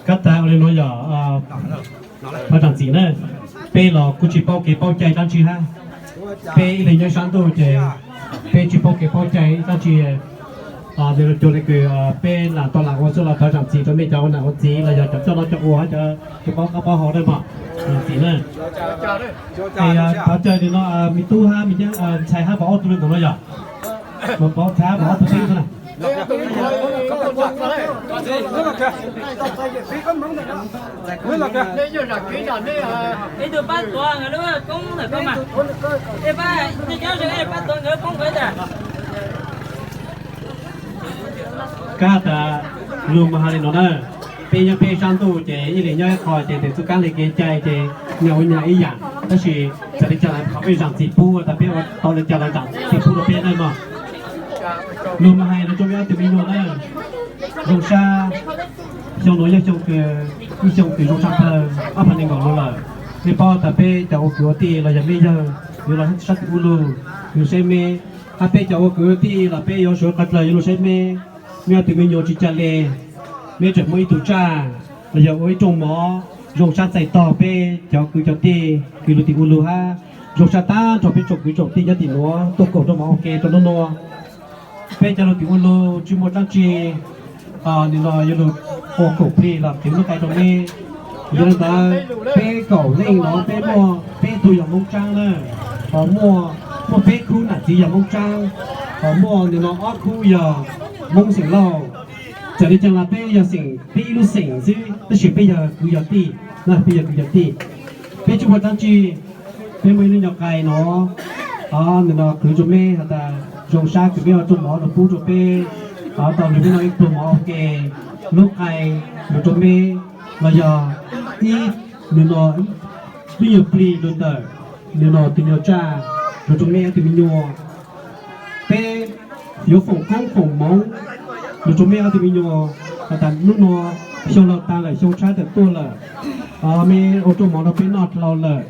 Kab tas ua li no yog thov tsaam txim na, peb los kuj tsis paub kev paub cai dab tsi hab. Peb ib leeg nyob sab ntuj ces peb tsis paub kev paub cai dab tsi. Nws los cuag li kws peb lam tau lam ua xwb los thov tsaam txim rau mej cov ua nam ua txiv los yog cov coj noj coj ua hab cov paub qab paub hau na mog, tsaam txim na. Thov caw li no me tub hab me ntxhais hab pov ob tug le ntawm no yog, pov ntxhais hab pov ob tug xwb na. Ib tug pab tuav nkawd lub koob ntawm ko mas, ib tug pab tuav nkawd koob nkawd tas. Kab tas lug mas has li no na, peb nyob peb sab ntuj ces ib leeg nyob ib qho ces tes txuj kab le kev cai ces nyag ua nyag ib yaam, tab sis txawm li cas los thov peb zaam txim pub tas peb ua tau li cas los zaam txim pub rau peb na mog. Lug mas hais rau mej ob tug me nyuam na, zoo sab, xyoo nuav yog xyoo kws ib xyoo kws zoo tshaj plawg ob phav nees nkaum no lawm. Mej paub tas peb cov ua kwv ua tij los yog mej yawg yuav los sab tim ub lug yuav saib meb, hab peb cov ua kwv ua tij los peb yuav suav qhov dlawg yuav lug saib meb. Mej ob tug me nyuam tsis ca le, meb tseem muaj ib tug tsaj los yog ua ib rooj mov zoo sab txais tog peb cov kwv cov tij kws lug tim ub lug hab zoo sab tag nrho peb tsoom kwv tsoom tij nyob tim nuav tuaj koom rau mov ua ke rau nub nua. Peb cov lug tim ub lug tsis muaj dlaab tsi, nim no yuav lug ua koom plig los twv lub qai rau meb. Yog li ntawd peb kaum leej no peb muaj peb tug yog Moob Tsaab na, ho muaj, muaj peb khub nam txiv yog Moob Tsaab, ho muaj nim no ob khub yog Moob xeem Lauj. Txawm li cas los peb yog xeem, peb ib lub xeem xwb tab sis peb yog kwv yog tij, peb yog kwv yog tij. Peb tsis muaj dlaab tsi, peb muaj ib lub nyuam qai no, nim no qhwv rau meb has tas zoo sab kws meb ua rooj mov los pub rau peb, tau lug meb noj ib pluag mov ua ke, lub qai lug rau meb los yog ib, nim no ib nyuag plig lug ntawm nim no tus nyuag tsaj lug rau meb ob tug me nyuam. Peb yuav foom koob foom moov lug rau meb ob tug me nyuam has tas nub nua xyoo laug taag lawm xyoo tshab tawm tuaj lawm, meb ua rooj mov rau peb noj dlhau lawm,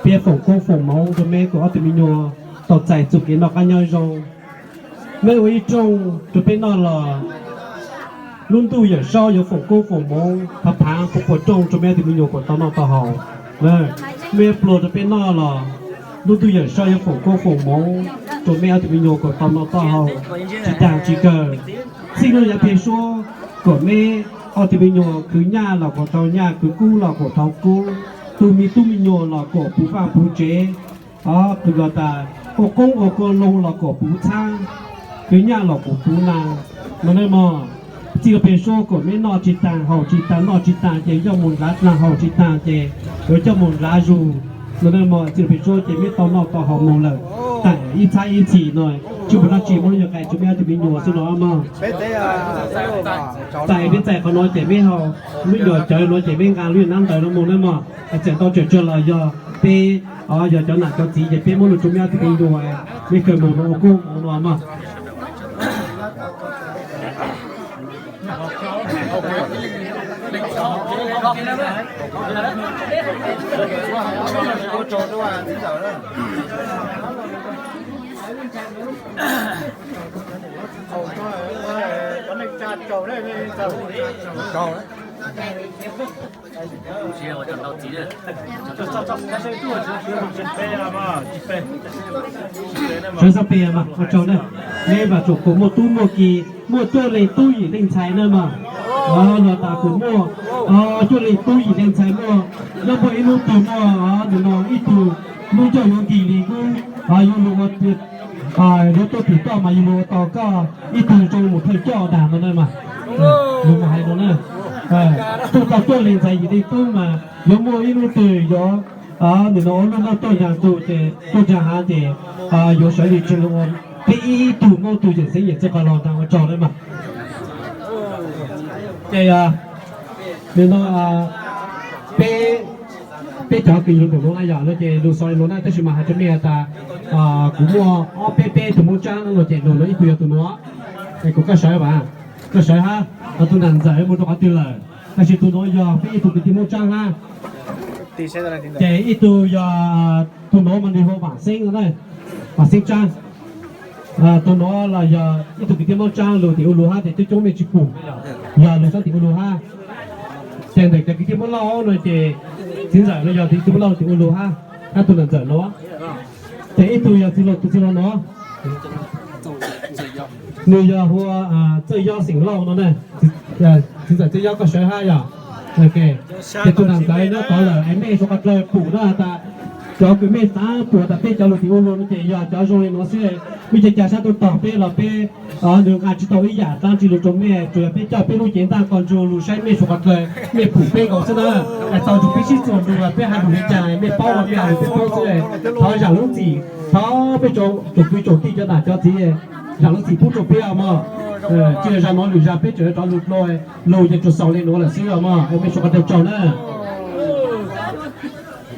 peb foom koob foom moov rau meb kom ob tug me nyuam tau txais txuj kev noj qab nyob zoo. Meb ua ib rooj rau peb noj los lub ntuj Yawm Saub yuav foom koob foom moov phav phav puv puas rooj rau meb ob tug me nyuam kom tau noj tau haus. Meb pluag rau peb noj los lub ntuj Yawm Saub yuav foom koob foom moov rau meb ob tug me nyuam kom tau noj tau haus tsis taag tsis kawg. Txij nuav yav peg suab kom meb ob tug me nyuam khwv nyaj los kom tau nyaj, khwv kub los kom tau kub, tu me tub me nyuam los kom puv vaj puv tsev, qw los tas ua qoob ua kua loo los kom puv txhab, khwv nyaj los kom puv na. No ne mog, txij nuav peg suab kom meb noj tsis taag haus tsis taag noj tsis taag ces coj mus nrad, taag haus tsis taag ces yuav coj mus nrad zug. No ne mog, txij nuav peg suab ces meb tau noj tau haus moog lawm. Taam ib txhab ib txhis no tsis muaj dlaab tsi, muab lub nyuag qai rua meb ob tug me nyuam xwb no mog. Txais peb txais qhov no ces meb haus, meb nyuam cawv no ces meb nqa lub nyuag nab ntawv no moog ne mog. Txawm ntau tsawg tsawg los yog peb yog cov nam cov txiv ces peb muab lug rua meb ob tug me nyuam, meb kawg moog no ua koob moov no mog. Sawv xab peg mas ua tsaug na, meb vaam tsoom kuas muaj tub muaj ki, muaj cuaj leeg tub yim leej ntxhais na mas. Los tas kuas muaj cuaj leeg tub yim leej ntxhais, muaj, nyob muaj ib hnub twg muaj nim no ib tug lub ncauj yuav nkim li kub, yuav lug ua, yuav tuaj tim toj mas yuav lug ua tau koj ib tug zoo mus thawj coj dag no na mas. Lug mas hais no na, tuaj tau cuaj leeg ntxhais yim leej tub mas yuav muaj ib hnub twg yuav nim no ua lub noj tuaj nyaag tug ces tuaj nyaag hav ces yuav sawv li tseeg ua peb ib tug Moob tug yawm xeeb yawm txwv qhov lug nraag ua tsaug na mas. Ces nim no peb, peb cov kws yug ntawm nuav na yom, no ces lug xaus li nuav na, tab sis mas has rua mej has tas kuv muaj ob peb peb tug Moob Tsaab no ces lug nuav ib tug yog tus nuav, es kuas koj sawv mas, koj sawv hab, ho tus nam ntxawm mus rua qhov twg lawm, tab sis tus nuav yog peb ib tug kwv tij Moob Tsaab hab. Ces ib tug yog tus nuav mas nws hu Vam Xeeb no na, Vam Xeeb Tsaab. Tus nuav los yog ib tug kwv tij Moob Tsaab lug tim U Lug hab, ces coob coob mej tsi pum, yog lug sab tim U Lug hab. Ces ntawm cov kwv tij Moob Lauj no ces txiv ntxawm no yog kwv tij Moob Lauj tim U Lug hab, hab tug nam ntxawm nuav. Ces ib tug yog txiv laug, tus txiv laug nuav, nws yog hu ua Txawj Yob xeem Lauj no na. Txiv ntxawm Txawj Yob koj sawv hab yog. Ces tus nam ntxawm nyob tod lawm es mej suav qhov dlawg pum na tas, cov kws mej xaav pum tas peb cov lug tim U Lug no ces yog cov zoo li nuav xwb. Mej ca ca sab tuaj tog peb los peb nws nqa tsi tau ib yam dlaab tsi lug rua mej, tsuas yog peb coj peb lub cev ntaj ko ntsug lug saib mej suav qhov dlawg, mej pum peb nkaus xwb na. Es txaus ntsug peb sib txuas lug, peb hais lug li cas mej paub los mej hais lug peb paub xwb. Thov zaam lub txim, thov peb tsoom kwv tsoom tij cov nam cov txiv zaam lub txim pub rua peb os mog. Tsi yog zag nuav lwm zag peb tseem rov lug dlua, lug ces tsuas xaus le nuav lawm xwb os mog. Mej suav qhov dlawg tsaug na.